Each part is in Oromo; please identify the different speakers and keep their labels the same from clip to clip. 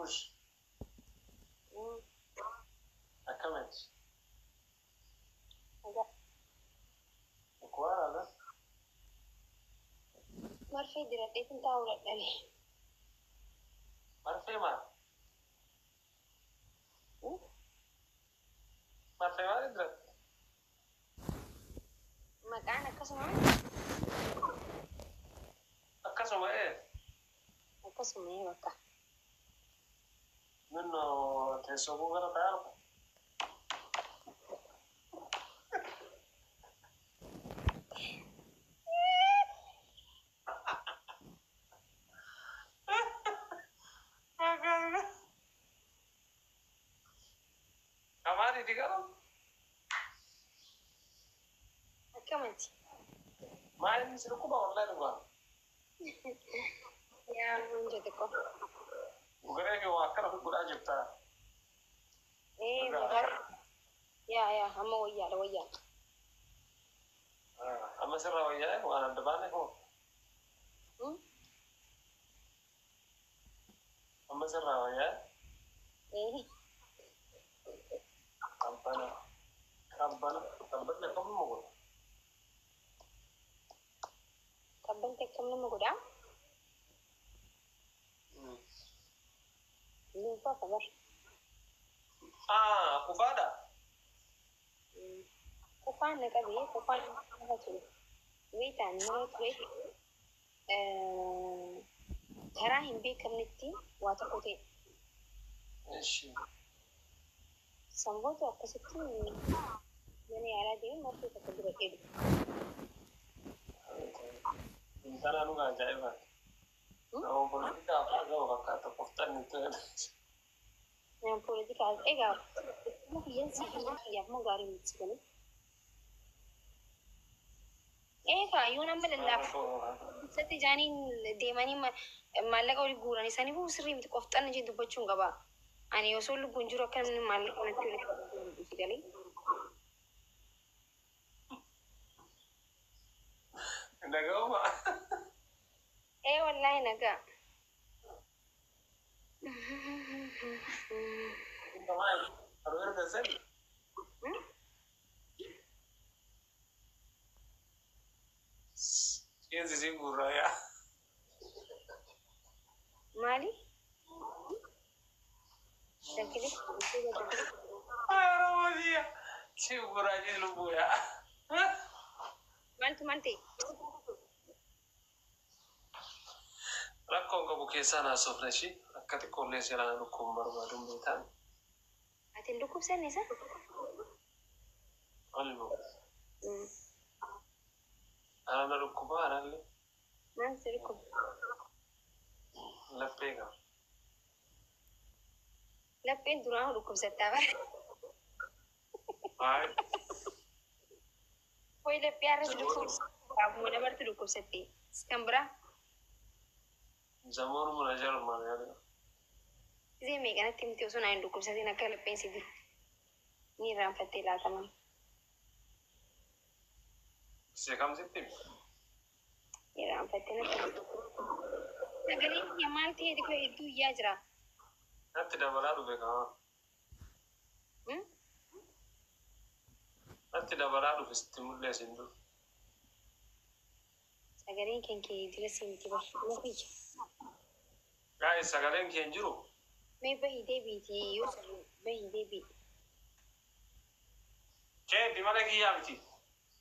Speaker 1: Lubbuush akkamiti?
Speaker 2: Nagaa.
Speaker 1: Dhukkubaa laata?
Speaker 2: Marfee diradheetin taa'uu dadhabe.
Speaker 1: Marfee maal? Marfee maal diratte?
Speaker 2: Maqaan akkasuma.
Speaker 1: Akkasuma ee?
Speaker 2: Akkasuma ee bakka.
Speaker 1: Minno teessoo koo gara taa'aa Kamaaliiti garuu?
Speaker 2: Akkamati?
Speaker 1: Maal inni si dhukkuba wallahi dhugaa.
Speaker 2: Yaa hunda xiqqoo.
Speaker 1: Garee kee waa akkana godhaa jirta.
Speaker 2: Ee magaalaa. Yaa yaa amma wayyaadha wayyaadha.
Speaker 1: Amma sirraa wayyaa'e waan adda baane hoo? Amma sirraa wayyaa'e?
Speaker 2: Ee.
Speaker 1: Qabbana. Qabbana. Qabbanni akkam nama godha?
Speaker 2: Qabbanti akkam nama godha? Luunfaa kabar.
Speaker 1: Ah, kufaadha?
Speaker 2: Qufaan na qabe, qufaan lafa ture. Beektaan yeroo ture karaa hin beekamnetti waa tokko ta'e.
Speaker 1: Eshi.
Speaker 2: Sanbootu akkasitti mana yaalaa deemee marfee tokko diradhee dhufe.
Speaker 1: Intala dhugaa ajaa'ibaati. Nama poolitikaa afaan qabu fakkaata qoftaan itti.
Speaker 2: Nama poolitikaa egaa dhukkuba kiyyan si kiyyaaf moo gaarii miti galee. Eegaa yoo nama lallaafu isatti jaaniin deemanii maallaqa olii guuran isaaniifuu sirrii miti qofxanna jee dubbachuun qaba. Ani osoo lubbuun jiru akka namni maallaqa natti olii guuran si galee.
Speaker 1: Naga'uma.
Speaker 2: Ee wallaahi nagaa.
Speaker 1: Erga sani. Qeensi siin guurraa yaa.
Speaker 2: Maali? Sagalee.
Speaker 1: Oromoo siya. Si guurraa jee lubbuu yaa.
Speaker 2: Maaltu maal ta'e?
Speaker 1: Rakkoon qabu keessaan haasofna ishii akka xiqqoollee seeraan dhukkuun barbaadu hin beektan.
Speaker 2: Ati hin dhukkubsanne isa?
Speaker 1: Ani moo? Ana na dhukkubaa anallee.
Speaker 2: Maal si dhukkuba?
Speaker 1: Laphee qaba.
Speaker 2: Lapheen duraan dhukkubsattaa bara.
Speaker 1: Maal?
Speaker 2: Wayi laphee har'a si dhukkubsa. Qaamuma dabartu dhukkubsatte. Kan biraa?
Speaker 1: Zamoon na jarman yaada.
Speaker 2: Gisee meeqanatti himte osoo naa hin dhukkubsatin akka lapheen si jiru. Ni irraanfattee laataman.
Speaker 1: Gisee kam sitti hime?
Speaker 2: Ni irraanfattee natti himte. Sagaleen kiyya maal ta'e xiqqoo hedduu iyyaa jira.
Speaker 1: Natti dabalaa dhufe kaa. Natti dabalaa dhufe sitti mul'ees hin jiru.
Speaker 2: Sagaleen kan kee dila si miti bar. Moo kiyya.
Speaker 1: Guys sagaleen kee hin jiru?
Speaker 2: Mee bahi deebiiti yoo sirri bahi deebii.
Speaker 1: Keeti malee kiyyaa miti.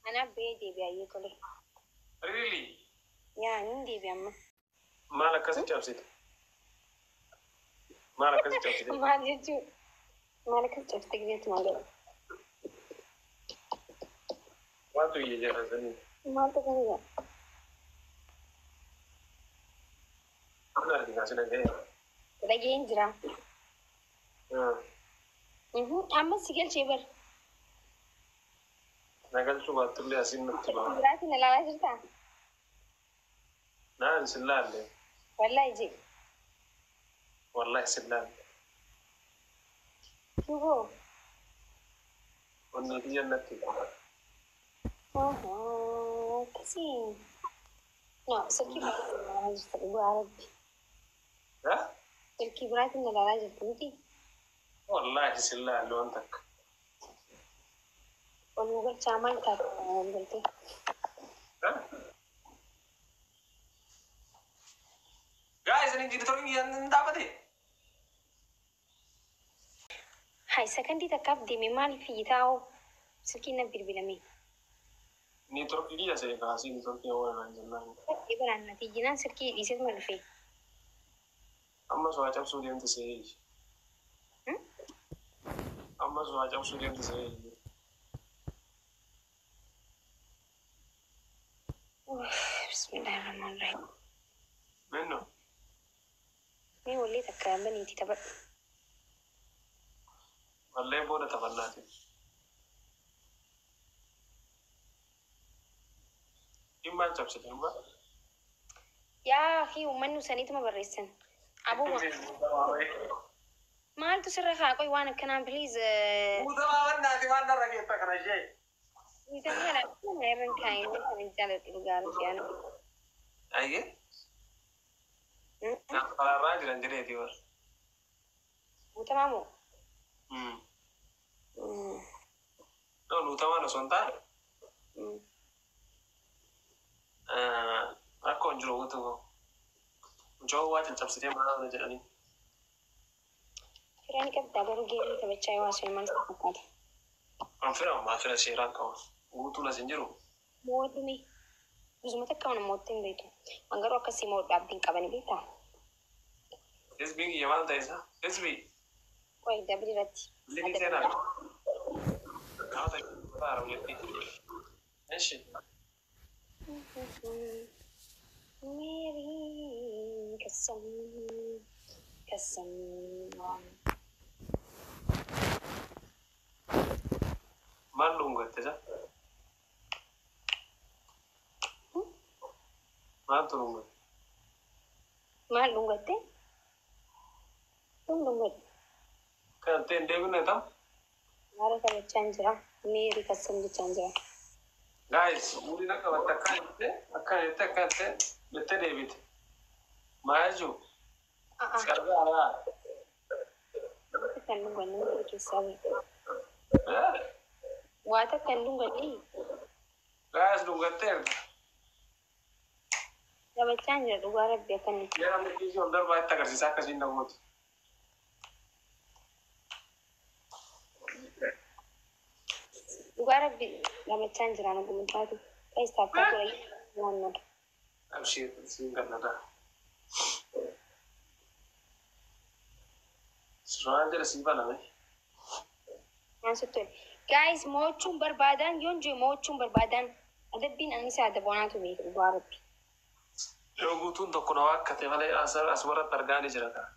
Speaker 2: Anaaf bahee deebi'a ayyee tole.
Speaker 1: Really?
Speaker 2: Yaa nin deebi'a amma.
Speaker 1: Maal akkasi cabsite? Maal akkasi cabsite?
Speaker 2: Maal jechuu? Maal akkas cabsite gizeetti maal godha?
Speaker 1: Waatu iyya jira sanii.
Speaker 2: Maaltu kana jedha?
Speaker 1: Kun argina si dhaga'e.
Speaker 2: Dhaga'een jira. Amma si galchee bar.
Speaker 1: Na galchuu baattullee asiin natti ba'a.
Speaker 2: Biraatiin ilaalaa jirtaa?
Speaker 1: Naan sin laalle.
Speaker 2: Wallaahi jee.
Speaker 1: Wallaahi sin laalle.
Speaker 2: Shuboo.
Speaker 1: Onnee kiyya natti ba'a.
Speaker 2: Akkasii. No, silkii baay'ee ilaalaa jirta dhugaa rabbi. Silkii biraatiin na ilaalaa jirtu miti.
Speaker 1: Wallaahi sillaa waan takka.
Speaker 2: Ol nu galchaa, maal taate ol galtee?
Speaker 1: Guys, inni jiru hin dhaabate.
Speaker 2: Hai, sakandii takkaaf deeme, maaliif iyyitaa hoo? Silkiin na bilbilame.
Speaker 1: Networkii kiyya see kaasii, networkii waan irraa jennaan.
Speaker 2: Baay'ee baraan nati iyyinaan silkii dhiiseetuma dhufe.
Speaker 1: Ammas waa cabsuu deemti see. Ammas waa cabsuu deemti see.
Speaker 2: Bismillahirrahmanirrahim.
Speaker 1: Minno.
Speaker 2: Mee wallee takka baniitii taphadhu.
Speaker 1: Wallee booda taphannaati. Dhimmaan cabsite amma.
Speaker 2: Yaa fi uummanni saniituma barreessan. Abuma maaltu sirra kaa qoy waan akkanaa, please.
Speaker 1: Guutamaa wannaati waan narra keetta kana ishee.
Speaker 2: Kana irran kaa'in kan jaaladhu dhugaa rabbi.
Speaker 1: Ayyee. Karaarraa jiran jedheeti bar.
Speaker 2: Guutamaa moo?
Speaker 1: No, guutamaan osoo hin taane rakkoo hin jiru guutuu. Mucaa waa caccabsitee maal jedhanii.
Speaker 2: Firaan qabdaa garuu geemii taphachaa yoo haasa'e maal sitti fakkaata?
Speaker 1: An fira maa fira seeraan qaba. Guutuun as hin jiru.
Speaker 2: Moodumi. Guzuma takka mana mootti hin beektu. An garuu akkasii moodhu abdiin qabani, beektaa?
Speaker 1: Hizbiin kiyya maal ta'e isaa? Hizbii.
Speaker 2: Qoy, dabli irratti.
Speaker 1: Linni seenaa. Namoota haara jetti. Eshi.
Speaker 2: Mary kasam kasam.
Speaker 1: Maal dhungatte isa? Maaltu dhungatte?
Speaker 2: Maal dhungatte? Dhum dhungadhe.
Speaker 1: Kan ta'e hin deebine tam?
Speaker 2: Maara taphachaa hin jira. Mary kasam jechaa hin jira.
Speaker 1: Guys, umurii akka qabatte akkana jettee akkana jettee akkana jettee jettee deebite. Maa jechuun? Gargaaraa.
Speaker 2: Kan dhunganne miti keessaa beeku. Waa takka hin dhunganne.
Speaker 1: Guys, dhungatteerta.
Speaker 2: Taphachaa hin jira dhugaa rabbi akkanatti.
Speaker 1: Yeroo namni kiisii ol darbaa itti agarsiisa akkasiin namooti.
Speaker 2: Dhugaa rabbi taphachaa hin jira naguma taatu. Guys, tap tap godha waan.
Speaker 1: Abshir, siin gannadaa. Suuraan jedha sii baname.
Speaker 2: Waan sitti tole. Guys, mo'achuun barbaadan yoon jiru mo'achuun barbaadan adabbiin anisa adabonaatu beeku dhugaa rabbi.
Speaker 1: Yoo guutuun tokko na waakkate malee as biratti argaa ni jira kaa.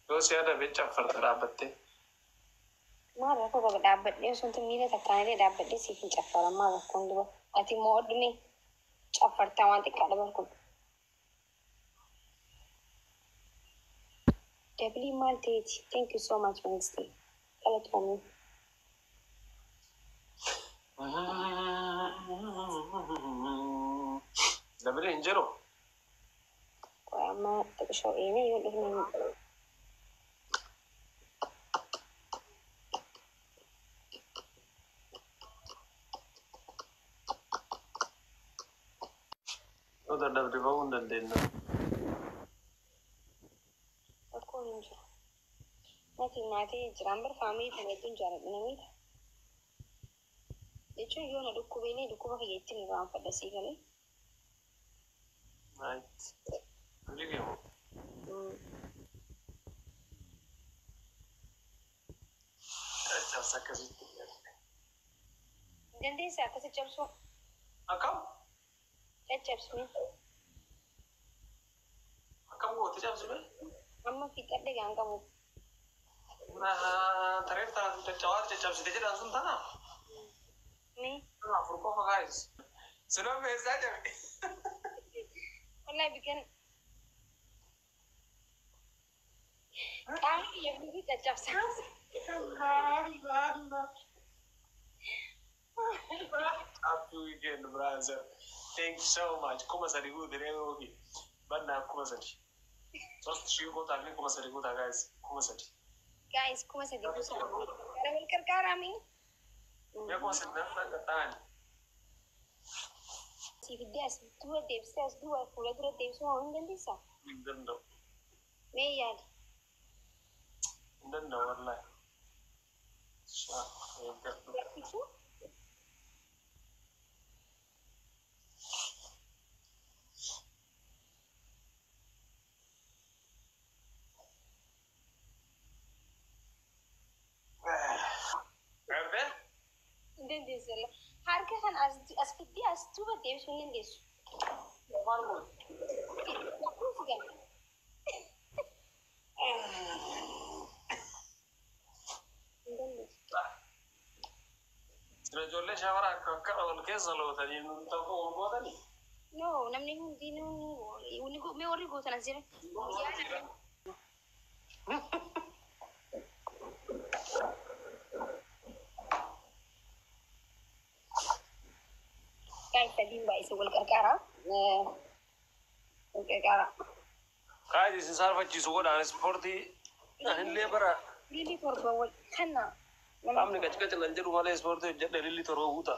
Speaker 1: Yoo si adabee caffarta dhaabbattee.
Speaker 2: Maal rakkoo qaba dhaabbadhee? Osoo hin miila takkaan illee dhaabbadhee siif hin caffara, maal rakkoon duba? Ati mo'adhume caffartaa, waan xiqqaadha bar kun. Double maal ta'eeti? Thank you so much, Wednesday. Galatoomii.
Speaker 1: Double hin jiru.
Speaker 2: Qoy, amma xiqqishoo eenye yoo dhufne.
Speaker 1: Yoo dadhabde bahuu hin dandeenya.
Speaker 2: Rakkoon hin jiru. Nati maatii jiraan bar faamilii kana hedduun jaaladhu namiidha. Jechuun yoo na dhukkubeelee dhukkuba kiyya ittiin irraanfadha, sii galee.
Speaker 1: Right. Hojii kee moo? Caccabsa akkasitti.
Speaker 2: Hin dandeessaa akkasi cabsuu?
Speaker 1: Akkam?
Speaker 2: Caccabsuu.
Speaker 1: Akkam goote cabsime?
Speaker 2: Amma fixadhe gaan qabu.
Speaker 1: Tareef tana caccabaa caccabsite jedhan sun tana.
Speaker 2: Mee?
Speaker 1: Afur qofa, guys. Sinoo meeshaa jabe.
Speaker 2: Wallahi bikin qaamni kiyya fi caccabsaa.
Speaker 1: Happy weekend, brother. Thank you so much. 3000 guute reebi. Bannaa 3000. ሶስት ሺህ guutaa fi 3000 guutaa guys, 3000.
Speaker 2: Guys, 3000 buusa. Gara wal qarqaaraa.
Speaker 1: Mee 3000 nan qaxxaa'ani.
Speaker 2: Si fiddee as dura deebisee as duuba fuula dura deebisuu hin dandeessaa?
Speaker 1: Hin danda'u.
Speaker 2: Mee yaali.
Speaker 1: Hin danda'u wallaahi. Shaa eeggadhu.
Speaker 2: Barsiisuu?
Speaker 1: Garbee?
Speaker 2: Hin dandeessu. Harka kan as fiddee as duuba deebisuu hin dandeessu.
Speaker 1: Maal gooti?
Speaker 2: Lakkoofsi gala. Hin dandeessu.
Speaker 1: Sila ijoollee shamara akka akka wal keessa lootanii nun tokko wal gootanii?
Speaker 2: No, namni hundinuu mee warri gootan as jira. Guys, sadiin baay'isee wal qarqaara. Wal qarqaara.
Speaker 1: Kaayis isin saalfachiisu godhaan ispoortii anillee bara
Speaker 2: Lilli 7 wal kana.
Speaker 1: Qaamni qaci lan jedhu malee ispoortii hojjedhe lilli 7 guuta.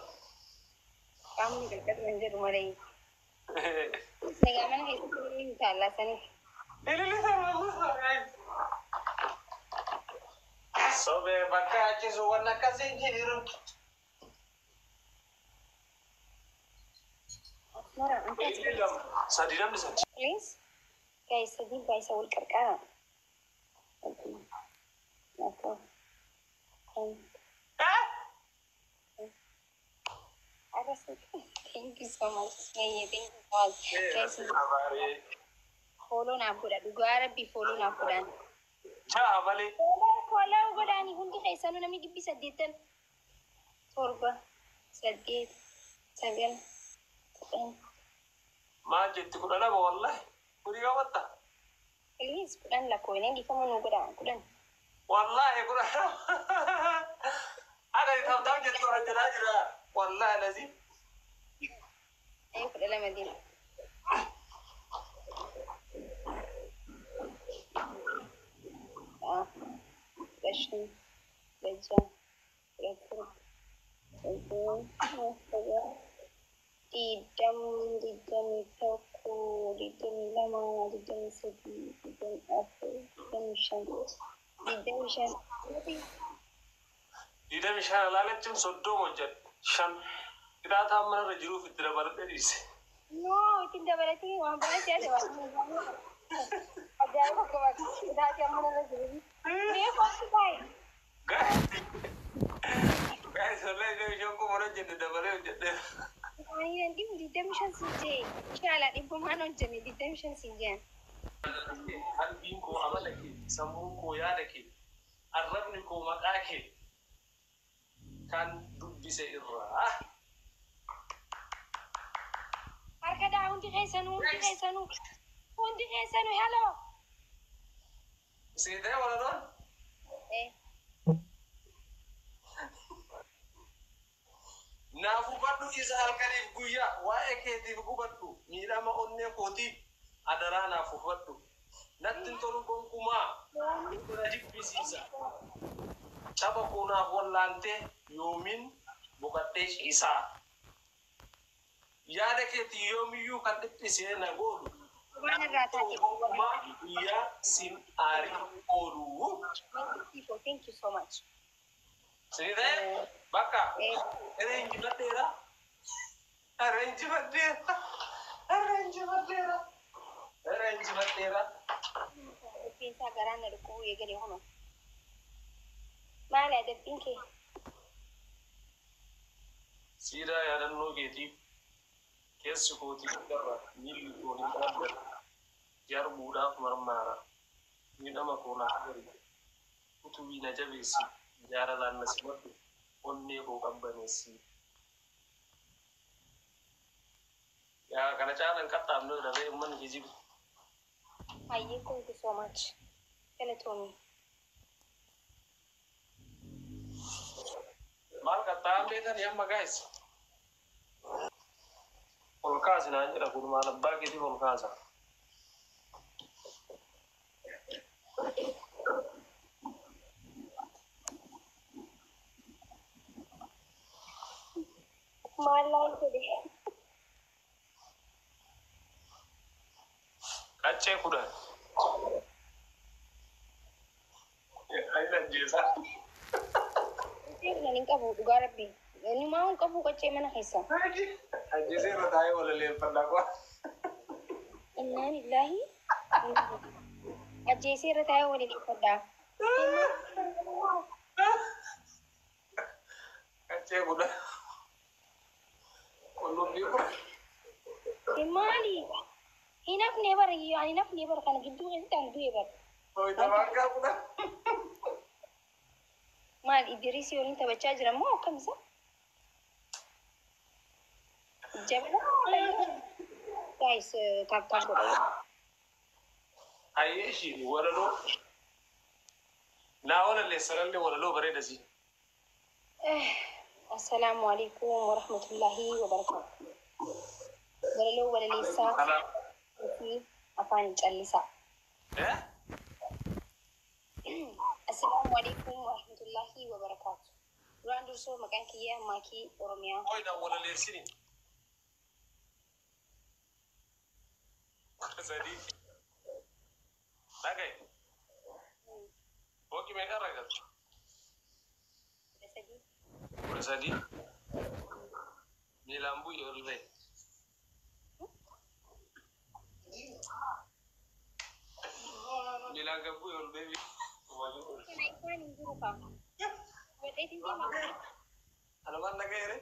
Speaker 2: Qaamni qaqqabu hin jedhu malee. Nagaa mana keessatti hin taallasaniif.
Speaker 1: Lilli 7 guuta guys. Sobee bakka achisu wanna akkasii jiru.
Speaker 2: Mara,
Speaker 1: Lilli 2 3 namni 3.
Speaker 2: Please. Guys, sadiin baay'isee wal qarqaara. 4, 5. Thank you so much. Thank you so much. Guys, follow naaf godha. Dhugaa rabbi follow naaf godhaan.
Speaker 1: 6 malee.
Speaker 2: Follow godhaanii hundi keessanuu namni 800, 7, 8, 9, 10.
Speaker 1: Maal jetti 12 wallahi. Kuni qabatta?
Speaker 2: Please 10 lakkoofnee dhiifama nuu godhaa 10.
Speaker 1: Wallahi 12. Ana tap tap jettu hojjetaa jira. Wallahi lazim.
Speaker 2: 12 deema. 15, 16, 17, 18, 20, 21, 22, 23, 24, 25, 25.
Speaker 1: 25 alaalachuun 30 hojjedhe. 5 hidhaataa manarra jiruuf itti dabaladhee dhiise.
Speaker 2: No, ittiin dabalatee waan baay'ee siyaasa waan ajaa'iba qaba. Hidhaatii manarra jiruuf. Mee kootu baay'ee.
Speaker 1: Guys, wallahi 25 kuma hojjedhe dabalee hojjedhe.
Speaker 2: Ani dhibu 25 siin jee. Inshallah dhibbumaan hojjenne 25 siin jeen.
Speaker 1: Qalbiin koo amala kee, sammuun koo yaada kee, arrabni koo maqaa kee kan dubbise irraa.
Speaker 2: Harka daa hundi keessanuu hundi keessanuu hundi keessanuu hello.
Speaker 1: Seetee walaloon? Naaf hubadhu isa halkaniif guyyaa waa'ee keetiif gubadhu miidhama onnee kootiif adaraa naaf hubadhu. Natti hin tolu gonkumaa na jibbisiisa. Caba koo naaf wallaantee yoomiin boqadhee ciisaa. Yaada keetii yoomiyyuu kan dhiphisee na goolu.
Speaker 2: Waan irraa taate.
Speaker 1: Gonkumaa guyyaa sin aarii oolu.
Speaker 2: Thank you so much.
Speaker 1: Sinitee bakka irra injifadheera. Irra injifadheera. Irra injifadheera. Irra injifadheera.
Speaker 2: Adabbiin isaa garaan na dhukkubuu eegale hono. Maali adabbiin kee?
Speaker 1: Siidaa yaadannoo keetiif keessi kootii irra miilli koo hin dhaabbatu. Jarbuudhaaf marmaara. Miidhama koo naaf gari. Utubii na jabeessi. Jaalalaan na simadhu. Onnee koo qabbaneessi. Yaa kana caalaan qaxxaamne dhabee uummanni kijibu.
Speaker 2: Hayyee, thank you so much. Galatoomi.
Speaker 1: Maal qaxxaa'an beekanii amma guys? Ol kaasi naan jedha kun maal abbaa keetiif ol kaasa.
Speaker 2: Maal laal jedhe?
Speaker 1: Qaccee 10. Ayi ajjeesaa.
Speaker 2: Qaccee 10 hin qabu dhugaa rabbi. Inni maa hin qabu qaccee mana keessa.
Speaker 1: Ajjeesee irra taa'ee walaleeffadha qofa.
Speaker 2: Innaa lillaahi. Ajjeesee irra taa'ee walaleeffadha.
Speaker 1: Qaccee 10. Qullubbii 10.
Speaker 2: Maali? Hin hafne bara, ani hin hafne bara, kana gidduu keessatti ani du'e bara.
Speaker 1: Hoyita baankaa 10.
Speaker 2: Maal Idriisii waliin taphachaa jira moo akkam isa? Jabana. Guys, tap tap godha.
Speaker 1: Hayyee ishiin walaloo. Naa walaleessanallee walaloo bareeda si.
Speaker 2: Assalaamu alaikum warahmatullahi wabarakatuh. Walaloo walaleessaa
Speaker 1: Kanaaf.
Speaker 2: fi afaan callisaa.
Speaker 1: Eh?
Speaker 2: Assalaamu alaikum warahmatullahi wabarakatuh. Duraan dursoo maqaan kiyya Maakii Oromiyaa.
Speaker 1: Hoy na walaleessini. 13. Dhagaye. Fooqi meeqa irra galtu?
Speaker 2: 13.
Speaker 1: 13. Miilaan bu'ii ol ba'e. Miilaan gad bu'ii ol ba'e.
Speaker 2: Kana isaan hin jiru kaa. Wadheetiin deemaa.
Speaker 1: Anumaan dhagayeere.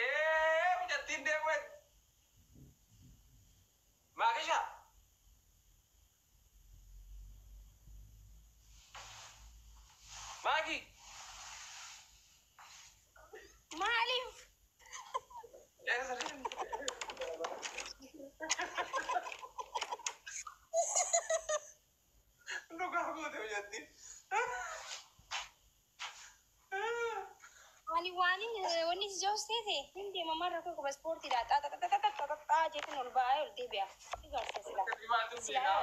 Speaker 1: Ee, mucattiin deemee. Maakisha. Maaki.
Speaker 2: Maaliif?
Speaker 1: Eessa deemte? Dhugaa goote mucattiin.
Speaker 2: Ani waan wanni si jaus teete hin deema marra koo qaba ispoortiidha. Xaa xaa xaa xaa xaa xaa jeetiin ol ba'aa ol deebi'a. Si garsiisa sila. Silaa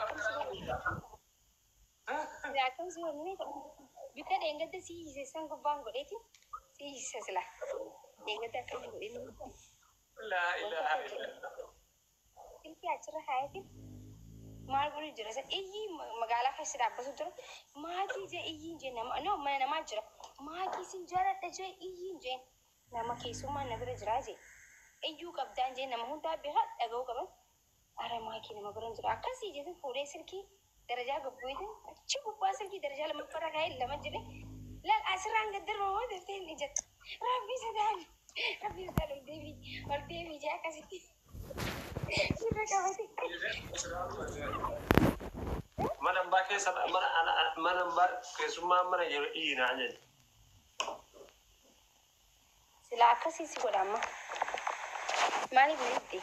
Speaker 2: akkam si godhani bika dheengadda si hiise san gubbaan godheeti si hiise sila. Dheengadda akkam godheni.
Speaker 1: Laa ilaaha illallah.
Speaker 2: Silkii achirra kaayetiin maal godhu jira isa iyyi magaalaa keessa dhaabbatu jira. Maakii jee iyyiin jee nama no mana namaa jira. Maakii sin jaaladha jee iyyiin jee nama keessummaa na bira jiraa jee. Iyyuu qabdaan jee nama hundaa beekaa dhaga'uu qaban. Ara maakii nama bira jira akkasii jeetiin fuudhee silkii darajaa gabbuutiin achi gubbaa silkii darajaa lammaffaarra kaa'ee lama jedhe. Laal asirraan gad darba moo daftee inni jette. Rabbi sodaan rabbi sodaan ol deebii ol deebii jee akkasitti sirra qabate.
Speaker 1: Mana ambaa keessa mana mana ambaa keessummaa mana jiru iyyinaa jedhe.
Speaker 2: Silaa akkasii si godha amma. Maaliif na didde?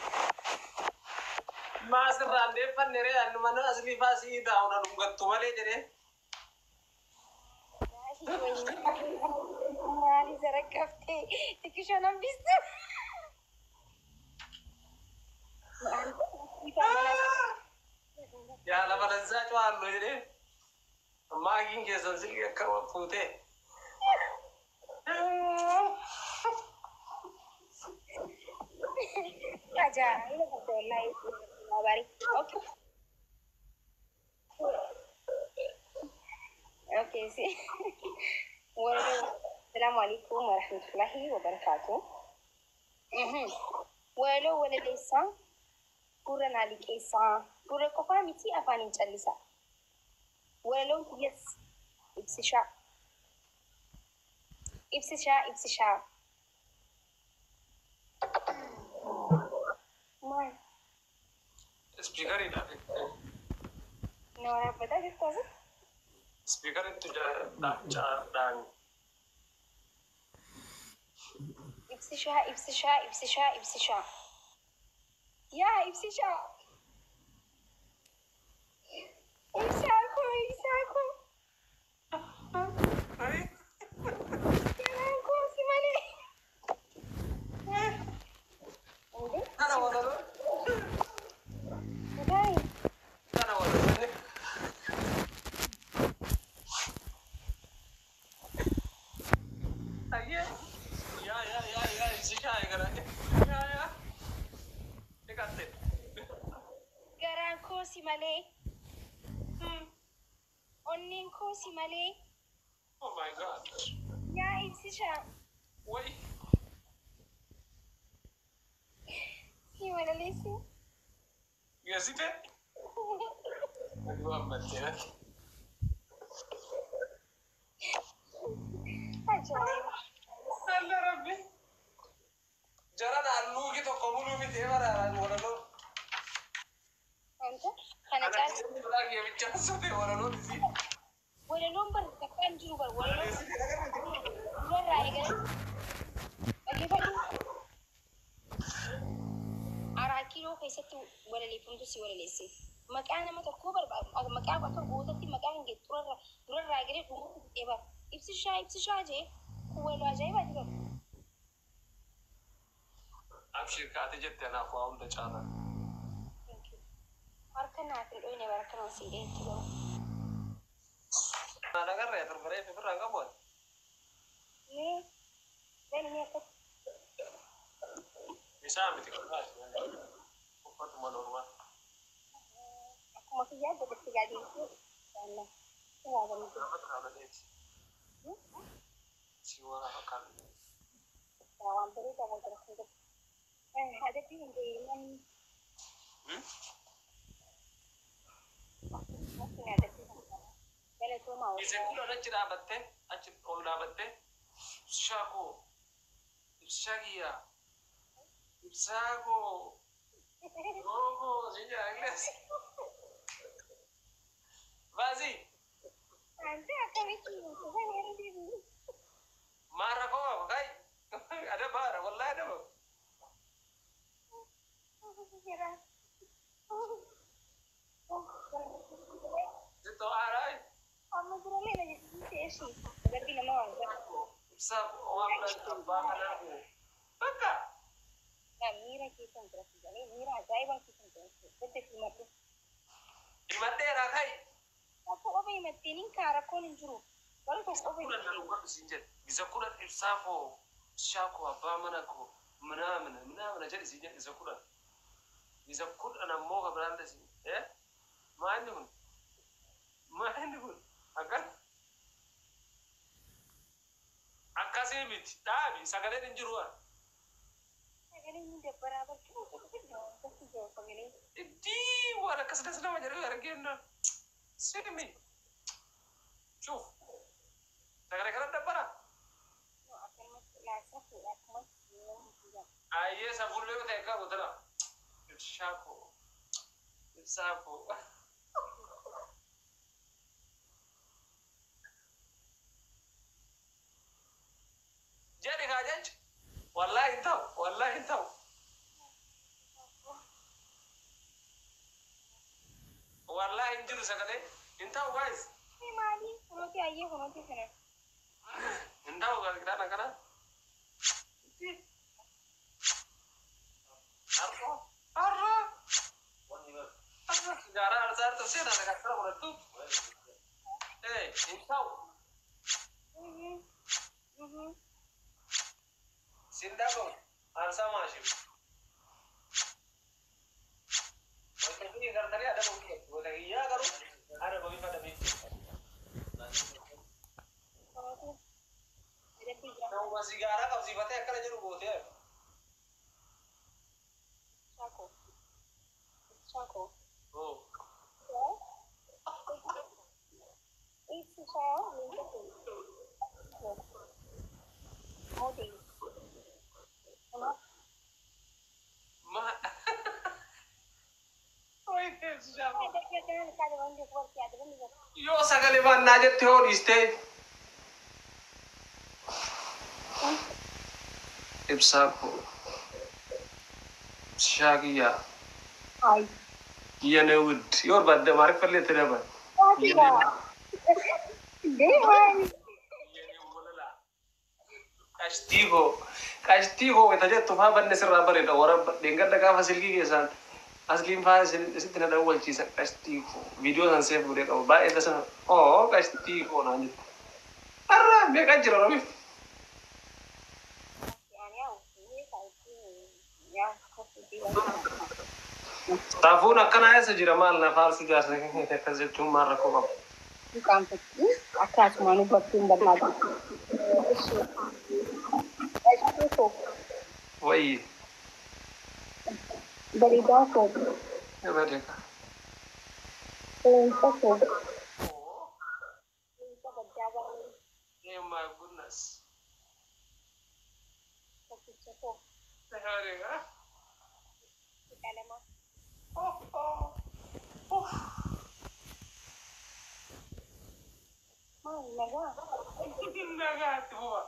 Speaker 1: Maa sirraan deeffanne ree annu mana aslii faa sii taa'u na dhungattu malee jedhee.
Speaker 2: Maali saraqqaftee xiqqishoo nan bistu?
Speaker 1: Yaa lafa lansaa cuwaallu jedhee. Maakiin keessan silkii akka fuutee.
Speaker 2: Ajaa'iba qabda wallaahi. Bari. Okay. Okay, si. Assalamu alaikum warahmatullahi wabarakatuh. Walaloo walaleessaa gurra naa liqeessaa gurra qofaa miti afaan hin callisaa. Walaloon kiyyas ibsishaa. Ibsishaa ibsishaa. Maal?
Speaker 1: Speakeriidha.
Speaker 2: Na waraabbataa jirtu asi?
Speaker 1: Speakeriitu dhaani.
Speaker 2: Ibsishaa ibsishaa ibsishaa ibsishaa. Yaa ibsishaa. Ibsaa koo ibsaa koo. Garaan koo si malee.
Speaker 1: Kana walaloo.
Speaker 2: Gaa'e.
Speaker 1: Kana walaloo. Ayyee.
Speaker 2: koo si malee.
Speaker 1: Oh my God.
Speaker 2: Yaa Ibsishaa.
Speaker 1: Way.
Speaker 2: Si walaleessi.
Speaker 1: Geessite? Waan battee.
Speaker 2: Ajaa'iba.
Speaker 1: Alla Rabbi. Jaran halluuki tokko muluu miti bara walaloo.
Speaker 2: Wanta kana
Speaker 1: Ana
Speaker 2: caalaa
Speaker 1: biraa kiyya bichaan sote walaloon isii.
Speaker 2: Walaloon bar takkaan jiru bar walaloon durarraa eegalee dhaggeeffadhu. Araa kiiloo keessatti walaleeffamtu si walaleesse. Maqaa nama tokkoo barbaadu, maqaa akka gootatti maqaa hin geettu durarraa eegalee dhuguu fixee bar. Ibsishaa Ibsishaa jee kun walaloo ajaa'ibaati bar.
Speaker 1: Abshir, kaate jette anaaf waa hunda caalaa.
Speaker 2: Thank you. Harka naaf hin dhoyne bara akkanaan si dheetti garuu.
Speaker 1: Nagarree torbaree fi birraan qabu.
Speaker 2: Mee bani mee akkas.
Speaker 1: Isaa miti qofaati. Uffatuma normaal.
Speaker 2: Akkuma kiyyaa godhatti gaadii. Jaalala. Waa bareedu.
Speaker 1: Gaafa kaalateeti. Si waraaba kaalateeti.
Speaker 2: Waan bareedaa wal bira kan godhu. Adabbii hin deeman. Adabbii kan galatoomaa.
Speaker 1: Isin kun achi dhaabattee, achi ol dhaabattee, ibsishaa koo, ibsishaa kiyyaa, ibsaa koo, yoo koo si jaalles. Baasii.
Speaker 2: Ante akkamitti
Speaker 1: Maara koo qaba kai. Adabaara wallahi adaba.
Speaker 2: Jira.
Speaker 1: Sittoo aaraa.
Speaker 2: Amma jirallee na jechisiise ishee. Adabbii nama waan godhu.
Speaker 1: Ibsaa waan biraan abbaa kanaa koo. Bakka.
Speaker 2: Miira keessan jira galee miira ajaa'ibaa keessan jira. Gadda fi maddu.
Speaker 1: Himadheeraa kai.
Speaker 2: Tokko qofa himatteen hin kaa rakkoon hin jiru. Garuu tokko qofa
Speaker 1: 10 na dhugadhu siin jedhe. Isa 10 ibsaa koo, ibshaa koo, abbaa mana koo, minaamina minaamina jedhi siin jedhe isa 10. Isa 10 ammoo ka biraan dhasi. Eh? Maalni kun? Maalni kun? Akkas? Akkasii miti. Dhaabi sagaleen hin jiru.
Speaker 2: Sagaleen ni dabbaraa barcuma jiru sagalee.
Speaker 1: Iddii waan akkas das nama jedhu argeenna. Simi. Cuuf. Sagalee kana dabbara.
Speaker 2: Akkanumatti laasaa akkumatti namni jira.
Speaker 1: Ayyee safullee yoo ta'e qabu tana. Ibshaa koo. Ibsaa koo. Jedhi kaa jecha. Wallaahi hin ta'u. Wallaahi hin ta'u. Wallaahi hin jiru sagalee. Hin ta'u guys.
Speaker 2: Maali? Kunuuti ayyee kunuuti kana.
Speaker 1: Hin ta'u kitaaba kana. Har'a. Har'a. Har'a. Sigaaraa aarsaa har'a seenaa nagaa godhattu. Ee hin ta'u. Sin dhagahu. Aarsaa maashiif. Wanta kiyya gartaree adaba ofii qabdu. Wanta kiyyaa garuu adaba bifa adabee.
Speaker 2: Kunuuti. Adabbii jira.
Speaker 1: Nama sigaaraa qabsiifatee akkana jedhu gootee.
Speaker 2: Shaako. Shaako.
Speaker 1: Oh.
Speaker 2: Ibsishaa leenca koo. Moodee.
Speaker 1: Ma. Ibsishaa koo.
Speaker 2: Adabbii akkanaa kaadha beeku barti adabbii beeku.
Speaker 1: Yoo sagalee baannaa jette hoo dhiistee. Ibsaa koo. Ibsishaa kiyyaa.
Speaker 2: Ay.
Speaker 1: የኔ ውድ yoo barbaadde Amaariffallee itti dabal.
Speaker 2: Deemaan.
Speaker 1: የኔ ወለላ. Qashtii koo. Qashtii koo wayita jettu faa banne sirraa bareeda. Warra dheengadda gaafa silkii keessaan asliin faa isitti na dawwalchiisa qashtii koo. Viidiyoo san seef godhee qabu. Baay'ee tasa oo qashtii koo naan jettu. Har'a meeqa jira Oromiif?
Speaker 2: Ani yaa yaa
Speaker 1: Saafuun akkanaa eessa jira maal na faarsu jaarsa akkas jechuun maal rakkoo qabu?
Speaker 3: Hin qaanfattu. Akka asumaan hubattuu hin barbaadu. Qashtuu koo.
Speaker 1: Wayii.
Speaker 3: Bareedaa koo.
Speaker 1: Bareeda.
Speaker 3: Leenca koo. Leenca baddaa baay'ee.
Speaker 1: Oh my goodness.
Speaker 3: Tokkicha koo.
Speaker 1: Bareeda.
Speaker 3: Qalama.
Speaker 1: Oh, oh. Oh.
Speaker 3: Maali nagaa?
Speaker 1: Nagaatti bu'a.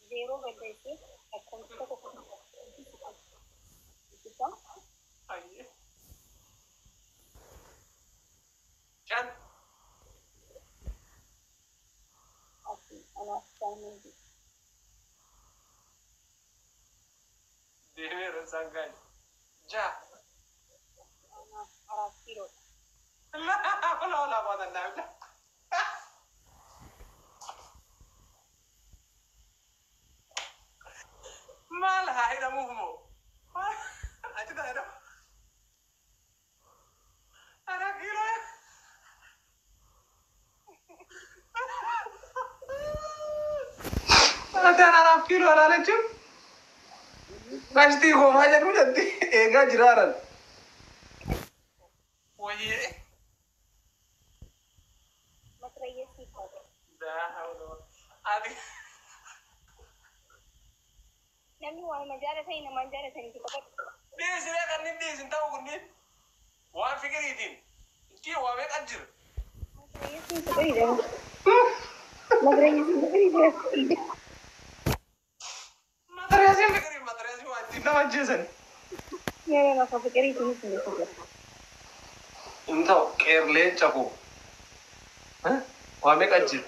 Speaker 3: Zeeroo balleessee lakkoofsa tokko isa.
Speaker 1: Ayyee. 5.
Speaker 3: Ati anaaf daamii.
Speaker 1: Deemeera sangaan. 6.
Speaker 3: Anaaf 4 kiiloodha.
Speaker 1: La wala wala quwwata illa billah. Maal haa hidhamuuf moo? Achi taa hidhamu. 4 kiiloo. Ati 4 kiiloo alaalechuun qashtii koomaa jedhu jetti eegaa jiraaran. Wayyee.
Speaker 3: Matrayyesii koo.
Speaker 1: Ati
Speaker 3: Namni waanuma jaalatanii namaan jaalatanii qabatu.
Speaker 1: Dhiisiree kanneen dhiisin ta'u kunniin waan fikiriitiin itti waa meeqa jira.
Speaker 3: Matrayyesiin fikirii. Matrayyesiin fikirii.
Speaker 1: Matariyasiin fikirii, matariyasiin waa ittiin nama ajjeesan.
Speaker 3: Yeroo lafa fikiriitiin hin jira.
Speaker 1: Hin ta'u qeerleen cakuu. Waa meeqa jira.